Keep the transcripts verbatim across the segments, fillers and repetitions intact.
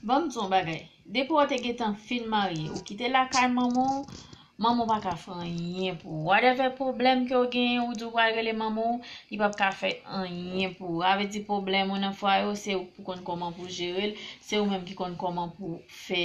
Ban m di w yon bagay. Depi w te gentan fin marye, ou kite lakay manman w, manman w pa ka fè anyen pou ou. Whatever pwoblèm ke w genyen, ou di w pral rele manman w, li p ap ka fè anyen pou ou. Sa vle di pwoblèm ou nan fwaye w, se ou pou konn kòman pou jere l, se ou menm ki konn kòman pou fè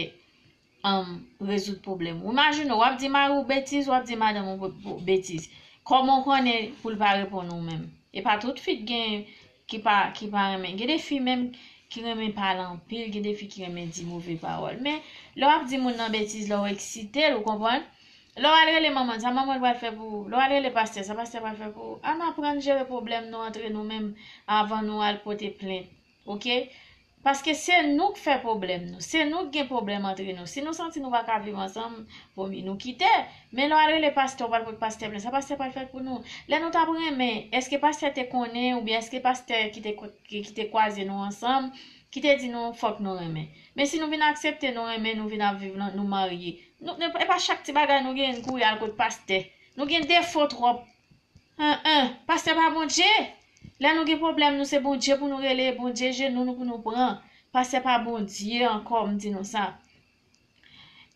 um, rezoud pwoblèm ou. Imajine w ap di mari w betiz, w ap di madanm ou betiz. Kòman w konnen pou l pa reponn ou menm? E pa tout fi gen ki pa, ki pa renmen. Gen de fi menm ki renmen pale anpil, gen de fi ki renmen di move pawòl. Men, lè w ap di moun nan betiz, lè w eksite l, ou konprann? Lè w al rele manman, sa manman l pral fè pou ou? Lè w al rele pastè, sa pastè pral fè pou ou? Ann aprann jere pwoblèm nou antre nou menm avan nou al pote plent. Oke? Paske se nou k fè pwoblèm nou. Se nou k gen pwoblèm antre nou. Si nou santi nou pa ka viv ansanm, vòmye nou kite. Men lè w al rele pastè, w pral pot pastè plent. Sa pastè pral fè pou nou? Lè nou t ap renmen, èske pastè te konnen oubyen èske pastè ki te, ki, ki te kwaze nou ansanm, ki te di nou fòk nou renmen? Men si nou vin aksepte nou renmen, nou vin ap viv, nou marye. Nou, e pa chak ti bagay nou gen, nou kouri al kot pastè. Nou gen defo twòp. An, an, pastè pa Bondye. Lè nou gen pwoblèm, nou se Bondye pou nou rele, Bondye jenou nou pou nou pran. Pastè pa Bondye ankò, m di nou sa.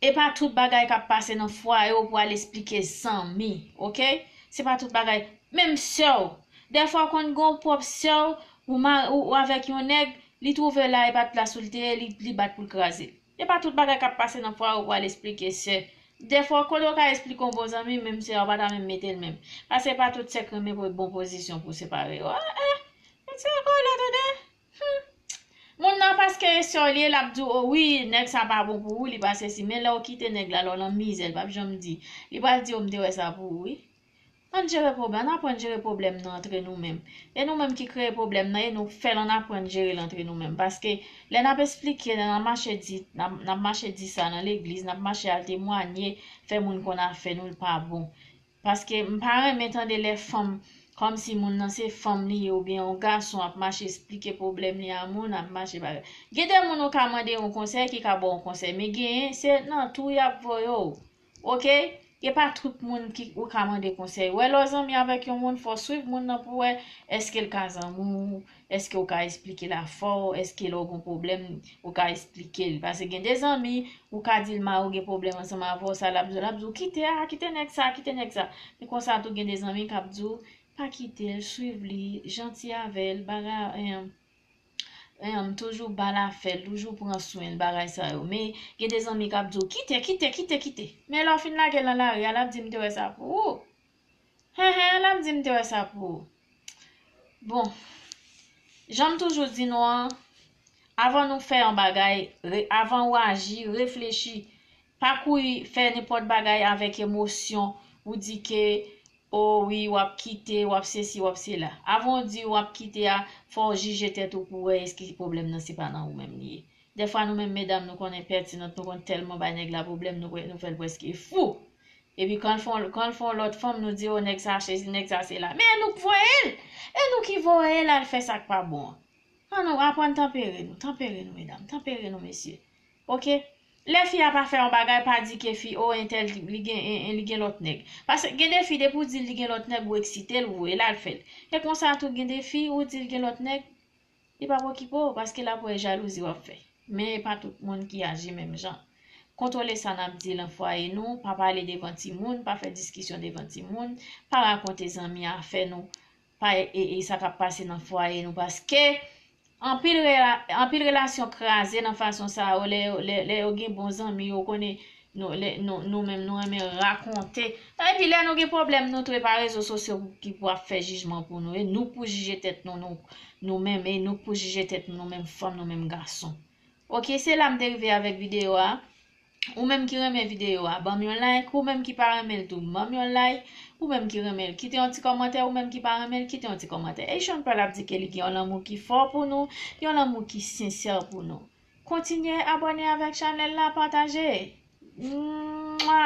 E pa tout bagay k ap pase nan fwaye w pou al esplike zanmi, oke? Se pa tout bagay. Menm sè w. Dèfwa w konn gen w pwòp sè w, ou, ou, ou avèk yon nèg, li twouve la e pa t la sou l te ye, li, li bat pou l kraze l. E pa tout bagay k ap pase nan fwaye w pou al esplike sè. Dèfwa, kote w ka esplike yon bon zanmi, menm sè a, ou pa ta menm mete l menm. Paske pa tout sè k renmen pou bon pozisyon pou separe yo. Ah, ah. Mete kòlè, tande. Hmm. Moun nan, paske e sè w li ye, l ap di w, o wi, nèg sa pa bon pou ou, li pa sesi. Men lè w kite nèg la, lè w nan mizè, li p ap janm di. Li pral di w, m te wè sa pou ou, wi. Ann jere pwoblèm, ann aprann jere pwoblèm nan antre nou menm. E nou menm ki kreye pwoblèm nan, e nou fè l, ann aprann jere l antre nou menm. Paske lè n ap esplike, lè n ap mache di, n ap, n ap mache di sa nan legliz, n ap mache al temwanye, fè moun konn afè nou, l pa bon. Paske m pa renmen tande lè fanm, kòmsi moun nan se fanm li ye oubyen yon gason ap mache esplike pwoblèm li a moun, ap mache bagay. Gen de moun ou ka mande yon konsèy ki ka ba w yon konsèy, men genyen se nan twou y ap voye w. Oke? E pa tout moun ki ou ka mande konsèy. Wè, lè w zanmi avèk yon moun, fò w swiv moun nan pou wè èske l ka zanmi w, èske w ka esplike l afè w, èske lè w gen pwoblèm, ou ka esplike l. Paske gen de zanmi, ou ka di l mari w gen pwoblèm ansanm avè w, sa l ap di w, l ap di w, kite a, kite nèg sa, kite nèg sa. Men konsa tou gen de zanmi k ap di w, pa kite l, swiv li, janti avè l, bagay, em, em, toujou ba l afè l, toujou pran swen l, bagay sa yo. Men gen de zanmi k ap di w, kite, kite, kite, kite. Men lè w fin lage l nan lari a, l ap di m te wè sa pou ou. Hen, hen, l ap di m te wè sa pou ou. Bon, jan m toujou di nou an, avan nou fè yon bagay, re, avan ou aji, reflechi. Pa kouri fè nenpòt bagay avèk emosyon. Ou di ke, o wi, w ap kite, w ap sesi, w ap sela. Avan w di w ap kite a, fò w jije tèt ou pou wè èske pwoblèm nan se pa nan ou menm li ye. Dèfwa nou menm medam, nou konnen pètinant, nou konn tèlman bay nèg la pwoblèm, nou, nou fè l prèske fou. Epi kan l fè, kan l fè yon lòt fanm, nou di, o, nèg sa, se, nèg sa, se la. Men e nou k voye l! E nou ki voye l al fè sa k pa bon an. An nou aprann tanpere nou, tanpere nou, medam, tanpere nou, mesye. Oke? Lè fi a pa fè yon bagay, pa di ke fi, o, entèl, li gen, en, en, li gen lòt nèg. Paske gen de fi, depi w di l li gen lòt nèg, ou eksite l, ou voye l al fè l. E konsa tou, gen de fi, ou di l gen lòt nèg, li p ap okipe w, paske l ap wè jalouzi w ap fè. Men e pa tout moun ki aji menm jan. Kontwole sa n ap di nan fwaye nou, pa pale devan timoun, pa fè diskisyon devan timoun, pa rakonte zanmi afè nou, pa e, e, e sa k ap pase nan fwaye nou, paske anpil rela, anpil relasyon kraze nan fason sa yo, lè, lè, lè yo gen bon zanmi, yo konnen nou, lè, nou, nou menm nou renmen rakonte. Epi lè nou gen pwoblèm, nou trepa rezo sosyo pou, ki pou ap fè jijman pou nou, e nou pou jije tèt nou, nou, nou menm, e nou pou jije tèt nou, nou menm fanm, nou menm gason. Oke, se la m te rive avèk videyo a. Ou menm ki renmen videyo a, ban m yon like. Ou menm ki pa renmen l tou, ban m yon like. Ou menm ki renmen l, kite yon ti kòmantè. Ou menm ki pa renmen l, kite yon ti kòmantè. E Sean Paul ap di ke li gen yon lanmou ki fò pou nou, yon lanmou ki sensè pou nou. Kontinye abòne avèk chanèl la, pataje. Mwa!